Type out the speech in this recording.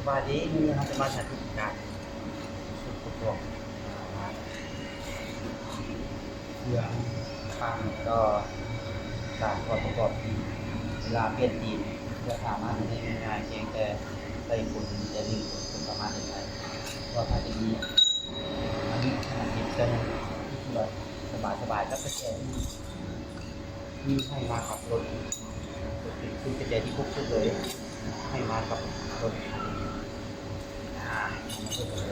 ວ່າດີ ມື້ນີ້ເຮົາຈະມາສາທິດການຊຸດປະກອບ ເຄື່ອງພັງ ແລ້ວກໍການຖອດປະກອບທີ່ ເວລາປ່ຽນຕີນ ກໍສາມາດເຮັດໄດ້ງ່າຍໆ ພຽງແຕ່ໃຊ້ຄົນແຕ່ໜຶ່ງຄົນ ກໍສາມາດເຮັດໄດ້. ເພາະວ່າຖ້າຈະມີ ອັນນີ້ ອັນນີ້ກໍຍັງ ທີ່ວ່າສະບາຍໆ ກັບກະແຈທີ່ ທີ່ໃຫ້ມາກັບລົດ ເປັນກະແຈທີ່ຄົບຊຸດເລີຍ ໃຫ້ມາກັບລົດ. ອາ ເຮົາມາເບິ່ງກັນເລີ